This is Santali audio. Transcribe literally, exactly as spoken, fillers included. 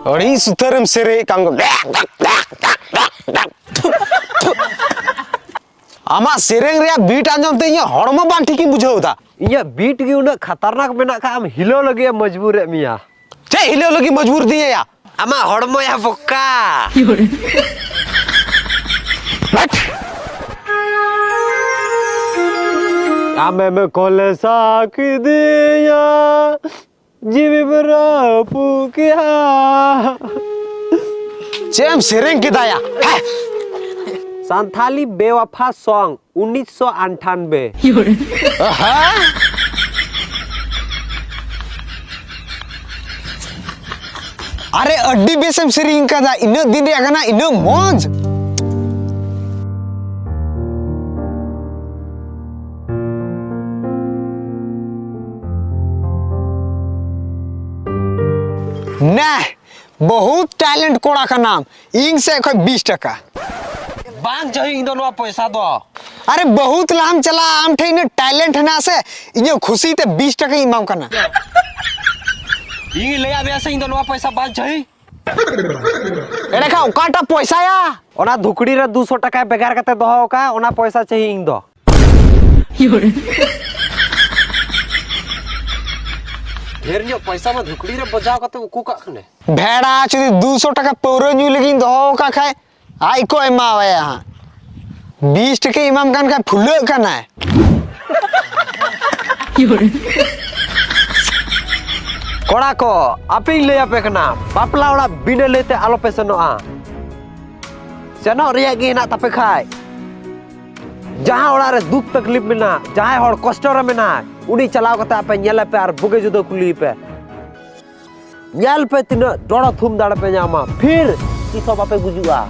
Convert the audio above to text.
ᱟᱹᱰᱤ ᱥᱩᱛᱟᱹᱨᱮᱢ ᱥᱮᱨᱮᱧᱮᱫ ᱠᱟᱱ ᱜᱮ᱾ ᱟᱢᱟᱜ ᱥᱮᱨᱮᱧ ᱨᱮᱭᱟᱜ beat ᱟᱸᱡᱚᱢ ᱛᱮ ᱤᱧᱟᱹᱜ ᱦᱚᱲᱢᱚ ᱵᱟᱝ ᱴᱷᱤᱠᱤᱧ ᱵᱩᱡᱷᱟᱹᱣ ᱮᱫᱟ᱾ ᱤᱧᱟᱹᱜ beat ᱜᱮ ᱩᱱᱟᱹᱜ ᱠᱷᱟᱛᱟᱨᱱᱟᱠ ᱢᱮᱱᱟᱜ ᱠᱷᱟᱡ ᱟᱢ ᱦᱤᱞᱟᱹᱣ ᱞᱟᱹᱜᱤᱫ ᱮ ᱢᱚᱡᱽᱵᱩᱨᱮᱫ ᱢᱮᱭᱟ᱾ ᱪᱮᱫ ᱦᱤᱞᱟᱹᱣ ᱞᱟᱹᱜᱤᱫ ᱢᱚᱡᱽᱵᱩᱨ ᱫᱤᱧ ᱭᱟ? ᱟᱢᱟᱜ ᱦᱚᱲᱢᱚ ᱭᱟ ᱵᱚᱠᱟ᱾ ᱟᱢᱮᱢ ᱠᱚᱞᱮᱥᱟ ᱠᱤᱫᱤᱧᱟ, ᱡᱤᱣᱤᱢ ᱨᱟᱹᱯᱩᱫ ᱠᱮᱜᱼᱟ᱾ ᱪᱮᱫ ᱮᱢ ᱥᱮᱨᱮᱧ ᱠᱮᱫᱟ ᱭᱟ? ᱦᱮᱸ? ᱥᱟᱱᱛᱷᱟᱞᱤ ᱵᱮᱣᱟᱯᱷᱟ song, ᱩᱱᱤᱥᱥᱚ ᱟᱴᱷᱟᱱᱵᱮ᱾ ᱟᱦᱟ᱾ ᱟᱨᱮ, ᱟᱹᱰᱤ ᱵᱮᱥᱮᱢ ᱥᱮᱨᱮᱧ ᱠᱟᱫᱟ, ᱤᱱᱟᱹᱜ ᱫᱤᱱ ᱨᱮᱭᱟᱜ ᱠᱟᱱᱟ, ᱤᱱᱟᱹᱜ ᱢᱚᱡᱽ᱾ ᱱᱮᱦ, ᱵᱚᱦᱩᱛ talent ᱠᱚᱲᱟ ᱠᱟᱱᱟᱢ, ᱤᱧ ᱥᱮᱫ ᱠᱷᱚᱡ ᱵᱤᱥ ᱴᱟᱠᱟ᱾ ᱵᱟᱝ ᱪᱟᱹᱦᱤ ᱤᱧ ᱫᱚ ᱱᱚᱣᱟ ᱯᱚᱭᱥᱟ ᱫᱚ᱾ ᱟᱨᱮ, ᱵᱚᱦᱩᱛ ᱞᱟᱦᱟᱢ ᱪᱟᱞᱟᱜᱼᱟ, ᱟᱢ ᱴᱷᱮᱱ ᱤᱱᱟᱹᱜ talent ᱦᱮᱱᱟᱜᱼᱟ ᱥᱮ, ᱤᱧᱟᱹᱜ ᱠᱷᱩᱥᱤ ᱛᱮ ᱵᱤᱥ ᱴᱟᱠᱟᱧ ᱮᱢᱟᱢ ᱠᱟᱱᱟ᱾ ᱤᱧ ᱞᱟᱹᱭᱟᱫ ᱢᱮᱭᱟ ᱥᱮ, ᱤᱧ ᱫᱚ ᱱᱚᱣᱟ ᱯᱚᱭᱥᱟ ᱵᱟᱝ ᱪᱟᱹᱦᱤ᱾ ᱮᱸᱰᱮᱠᱷᱟᱱ ᱚᱠᱟᱴᱟᱜ ᱯᱚᱭᱥᱟ ᱭᱟ? ᱚᱱᱟ ᱫᱷᱩᱠᱲᱤ ᱨᱮ ᱫᱩᱥᱚ ᱴᱟᱠᱟ ᱵᱷᱮᱜᱟᱨ ᱠᱟᱛᱮ ᱫᱚᱦᱚ ᱟᱠᱟᱫ, ᱚᱱᱟ ᱯᱚᱭᱥᱟ ᱪᱟᱹᱦᱤ ᱤᱧ ᱫᱚ᱾ ᱰᱷᱮᱨ ᱧᱚᱜ ᱯᱚᱭᱥᱟ ᱢᱟ ᱫᱷᱩᱠᱲᱤ ᱨᱮ ᱵᱚᱡᱟᱣ ᱠᱟᱛᱮ ᱩᱠᱩ ᱠᱟᱜ ᱠᱷᱟᱱᱮ᱾ ᱵᱷᱮᱲᱟ ᱪᱩᱫᱤ, ᱫᱩᱥᱚ ᱴᱟᱠᱟ ᱯᱟᱹᱣᱨᱟᱹ ᱧᱩ ᱞᱟᱹᱜᱤᱫ ᱤᱧ ᱫᱚᱦᱚ ᱟᱠᱟᱫ ᱠᱷᱟᱡ, ᱟᱡ ᱠᱚ ᱮᱢᱟᱣᱟᱭᱟ ᱦᱟᱸᱜ᱾ ᱵᱤᱥ ᱴᱟᱠᱟᱭ ᱮᱢᱟᱢ ᱠᱟᱱ ᱠᱷᱟᱡ ᱯᱷᱩᱞᱟᱹᱜ ᱠᱟᱱᱟᱭ᱾ ᱠᱚᱲᱟ ᱠᱚ, ᱟᱯᱮᱧ ᱞᱟᱹᱭ ᱟᱯᱮ ᱠᱟᱱᱟ, ᱵᱟᱯᱞᱟ ᱚᱲᱟᱜ ᱵᱤᱱᱟᱹ ᱞᱟᱹᱭᱛᱮ ᱟᱞᱚᱯᱮ ᱥᱮᱱᱚᱜᱼᱟ᱾ ᱥᱮᱱᱚᱜ ᱨᱮᱭᱟᱜ ᱜᱮ ᱦᱮᱱᱟᱜ ᱛᱟᱯᱮ ᱠᱷᱟᱡ, ᱡᱟᱦᱟᱸ ᱚᱲᱟᱜ ᱨᱮ ᱫᱩᱠ ᱛᱟᱠᱞᱤᱯ ᱢᱮᱱᱟᱜ, ᱡᱟᱦᱟᱸᱭ ᱦᱚᱲ ᱠᱚᱥᱴᱚ ᱨᱮ ᱢᱮᱱᱟᱭ, ᱩᱱᱤ ᱪᱟᱞᱟᱣ ᱠᱟᱛᱮ ᱟᱯᱮ ᱧᱮᱞᱮ ᱯᱮ ᱟᱨ ᱵᱩᱜᱤ ᱡᱩᱫᱟᱹ ᱠᱩᱞᱤᱭᱮ ᱯᱮ᱾ ᱧᱮᱞ ᱯᱮ ᱛᱤᱱᱟᱹᱜ ᱰᱚᱲᱚ ᱛᱷᱩᱢ ᱫᱟᱲᱮ ᱯᱮ ᱧᱟᱢᱟ, ᱯᱷᱤᱨ ᱛᱤᱥ ᱦᱚᱸ ᱵᱟᱯᱮ ᱜᱩᱡᱩᱜᱼᱟ᱾